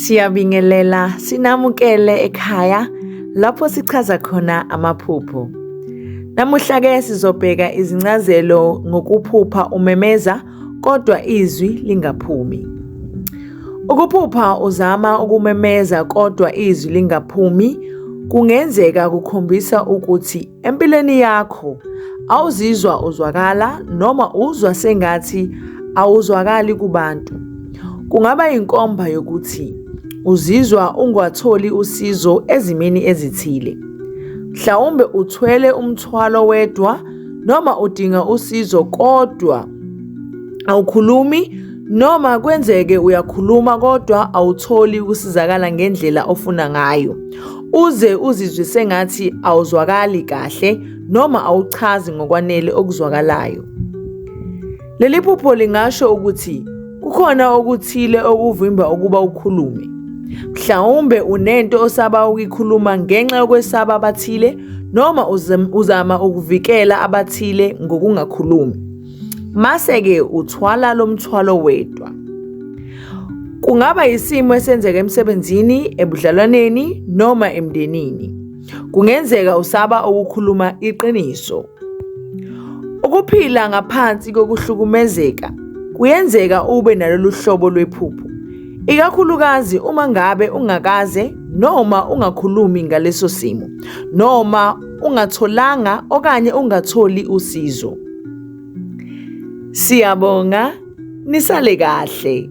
Siyabingelela sinamukele ekhaya lapho sichaza khona amaphupho. Namuhla ke sizobheka izincazelo ngokuphupha umemeza kodwa izwi lingaphumi. Ukuphupha uzama ukumemeza kodwa izwi lingaphumi kungenzeka kukhombisa ukuthi empilweni yakho awuzizwa uzwakala noma uzwa sengathi awuzwakali kubantu. Kungaba inkomba yokuthi uzizwa ungatholi usizo ezimeni ezithile. Mhlawumbe uthwele umthwalo wedwa noma udinga usizo kodwa awukhulumi noma kwenzeke uyakhuluma kodwa awutholi ukusizakala ngendlela ofuna ngayo. Uze uzizwe sengathi awuzwakali kahle noma awuchazi ngokwanele okuzwakalayo. Leli phupho lingasho ukuthi kukhona okuthile okuvimba ukuba ukhulume. Mhlawumbe unento osaba ukuyikhuluma ngenxa yokwesaba abathile noma uzama ukuvikela abathile ngokungakhulumi. Mase-ke uthwala lo mthwalo wedwa. Kungaba yisimo esenzeka emsebenzini, ebudlelwaneni noma emndenini. Kungenzeka usaba ukukhuluma iqiniso. Ukuphila ngaphansi kokuhlukumezeka kuyenzeka ube nalolu hlobo lwephupho, ikakhulukazi uma ngabe ungakaze noma ungakhulumi ngaleso simo noma ungatholanga okanye ungatholi usizo. Siyabonga, nisale kahle.